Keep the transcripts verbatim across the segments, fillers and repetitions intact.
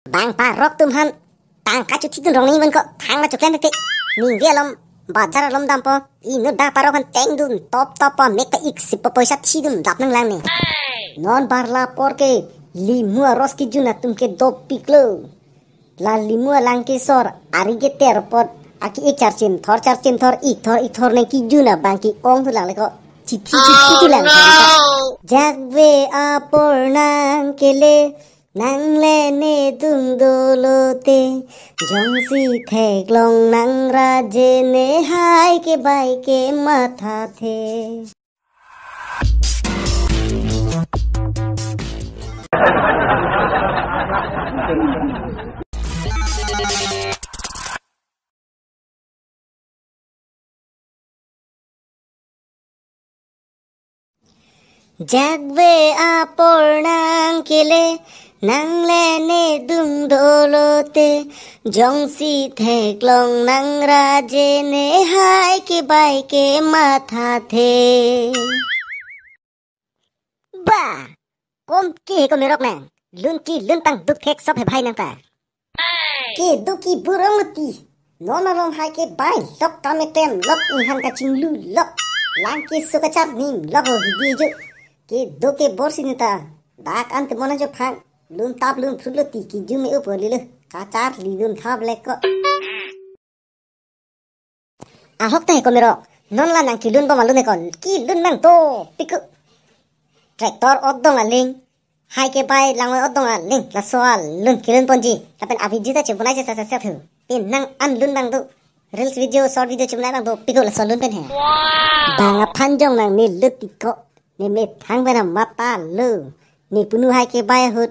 Bang parok atum aphan tangka chothidun rong nangji man ko, thang la choklem te. Ningve alom, bajar alom dampo. Inut bang parok aphan tengdun, top top po, mek pa-ik sip po, poisa thidun dap nanglang ne. Non bar la apor ke limu aros kejun atum ke dopiklo. La limu alang kesor, ari keter apot, aki-ik charchim thor, charchim thor, ik thor, ik thor nang kejun abang ke-ong thulang le ko. Chithi chithi thulang. Jakve apor nangkele, nangle ne dung dolo te, jongsi theklong nangraje, ne hai ke bai ke mathathe. Jakve apor nangkele, nangle ne dung dolo te, jongsi theklong nangraje, ne hai ke bai ke mathathe. Ba, kom ke he ko merok nang, lun ke lun tang duk thek sop he bhai nang ta. Kedo ke burong luti. Non alom hai ke bai lok tame tem lok, inghan kachinglu lok. Lang keso kachar nim lok ho hidi jo. Kedo ke bor si ne ta. Dak an te mona jo phang. Lun tap lun phrut luti, kejun me-up lilo. Kachar lidun thap le ko. Ahok ta he ko merok. Non la nang kelun bom alun he ko. Kelun nang to. Piku. Tractor odong aling, hai ke bai langvoi odong aling, laso alun kelun ponji. Lapen a-video ta chebonai je sa sa sa thu. Pen nang an lun bang do. Reels video, short video chebonai bang do. Piku laso lun pen he. Bang aphan jong nang ne lut tiko. Ne methang pen amat ta lo. Ne punu hai ke bai ahut.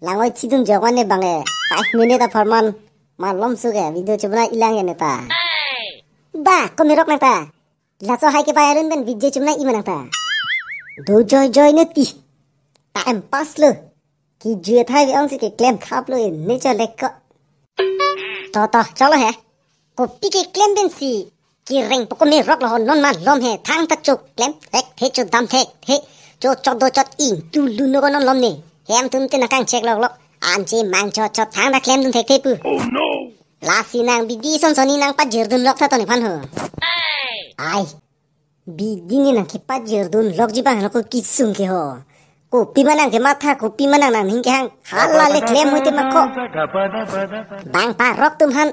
Langvoi chidun jok mane bang e. Five minute apharman malom su ke video chebonai ilang ya ne ta. Ba, ko merok nang ta. Laso hai ke bai alun pen video chebonai-i ma nang ta. Do joi joi ne ti. Time pass lo. Kejui athai ve-ong si keklem thap lo ne cho le ko. To to, cholo he. Kopi keklem pen si. Kereng po ko merok lo ho, non malom he. Thangta choklem thekthe, chodam thekthe. Cho chot do chot ingtu lun no ko non lom ne. Hem atum te nang kangchek lok lok. Anche mang chot chot thangta klemdun thekthe pu. Oh no. Lasi nang bidi son sonni nang pajirdun lok tha to nephan ho. Ai. Bidi ne nang kepajirdun lokji bang lo ko kisung ke ho. Kopi ma nang kematha, kopi ma nang nangning kehang. Hala le klem hoite ma ko. Bang parok atum aphan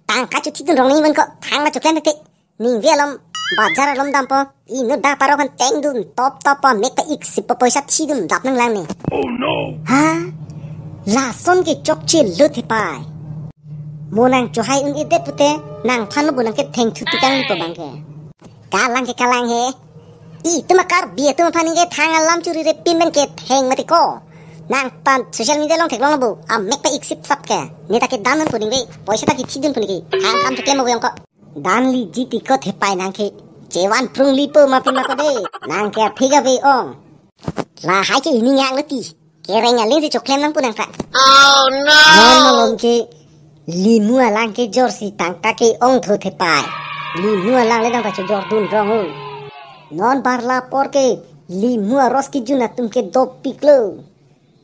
tangka chothidun rong nangji man ko. Thang la choklem te. Ningve alom, bajar alom dampo. Inut bang parok aphan tengdun, top top po, mek pa-ik sip po, poisa thidun dap nanglang ne. Oh no. Ha? Lason ke chokche lut he pai. Mo nang chohai un-edet pute, nangphan lo bo nang ketheng thuti kang po bang ke. Kalang ke kalang he. Itum a Karbi atum aphan ke thang alam churi re pin pen ketheng mati ko. Nang pan social media along theklong lo bo. A mek pa-ik sip sap ke. Ne ta kedan dun pu ningve. Poisa ta kethidun pu ningve. Thang kam theklem bo yang ko. Dan liji ti ko thepai nang ke. Chevan prung lipo ma pi ma ko de. Nang ke aphi ga ve ong. La hai ke ining yang leti. Kereng aling si choklem nang pu nang ta. Oh no. Non malom ke limu alang kejor si tangka ke-ong tho thepai. Limu alang le tangta chojordun rong ho. Non bar la apor ke limu aros kejun atum ke dopiklo.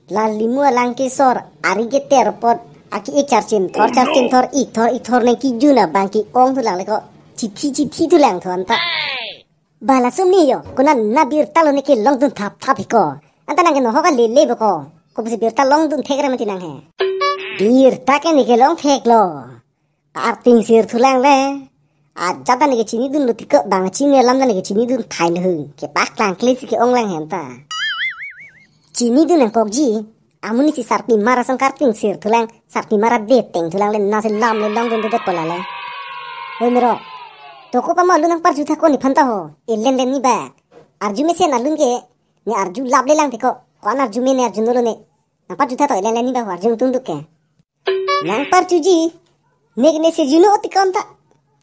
La limu alang kesor, ari keter apot, aki-ik charchim thor, charchim thor, ik thor, ik thor nang kejun abang ke-ong thulang le ko. Chithi chithi thulang tho anta. Bala sumni yo, konat na birta lo ne kelongdun thap thap he ko. Anta nang ke nohok a lele bo ko. Kopusi birta longdun thek re mati nang he. Birta ke ne kelong thek lo. Arting sir thulang le. Ajat ta ne kechinidun lo ti ko, bang chini alam ta ne kechinidun thai lo hung. Kepaklang kle si ke-ong lang he anta. Chinidun nangkokji. Amonit si sarpi mara song karting sir thulang, sarpi mara deteng thulang le nasi lam le longdunde det pola le. Hoi merok. To kopi ma alun nangparju tha ko nephan ta ho. Elen len ni ba. Arju mesen alun ke. Ne arju lap le lang te ko. Ko-an arju me ne arju nolo ne. Nangparju tha to elen len ni ba ho arju tung duk ke. Nangparjuji. Nek ne si juno oti ko anta.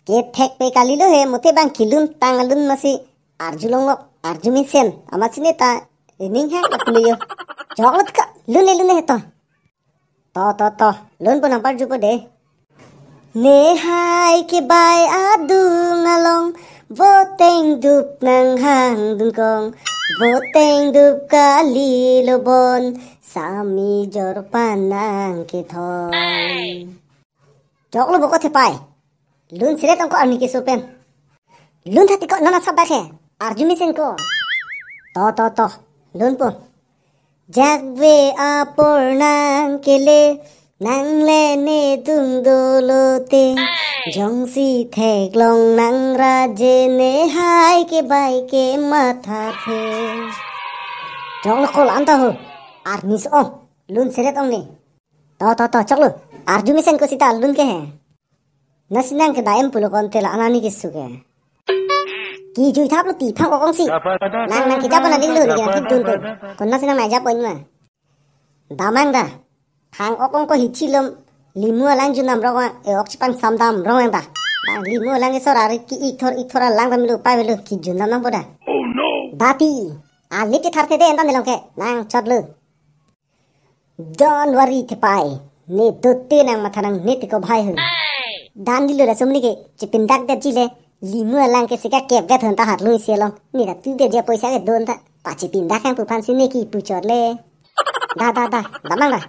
Kethek pe kalilo he, mote bang kelun tang alun masi arju longlok, arju mesen. Amatsi ne ta ning hang apli yo. Choklo ti ko, lun le lun le he to. To, to, to. Lun po nangparju po de. Ne hai ke bai adung along, voteng dup nanghang dun kong, voteng dup kalilo bon, Sami jorpan nang kethon. Choklo boko thepai. Lun seret ongko arni keso pen. Lun thati ko nana sabak he. Arju mesen ko. To, to, to. Lun po. Jakve apor nang kele, nang le ne dung dolote. Jongsi theklong nang raje ne hai ke bai ke matha the. Choklo kol anta ho. Arni so ong. Lun seret ong ne. To, to, to, choklo. Arju mesen ko sita lun ke he. Nasi nang ke daim pulo konte la anani keso ke. Ki jui thap lo ti phang okong si. Nang nang kejap na ding lo ni kena kidun ko. Kon nasi nang mai jap poin ma. Damang da. Phang okong ko hichi lom. Limu alang junam rong wang. E ok chipang samdam rong wang da. Da limu alang ke sor ari ki ik thor ik thor alang dam lo pai lo ki junam nang boda. Oh no. Dati. Alit ke thar the de entan delong ke. Nang chot lo. Don't worry thepai. Ne dote nang matha nang ne tiko bhai hu. Dan dilo la sumli ke chipindak det ji le. Limu alang ke sika kep gat hon ta hat lui si along. Ne ta tu det ji poisa ke don ta. Pachipindak hang pu phan si ne ki puchor le. Da, da, da. Damang da.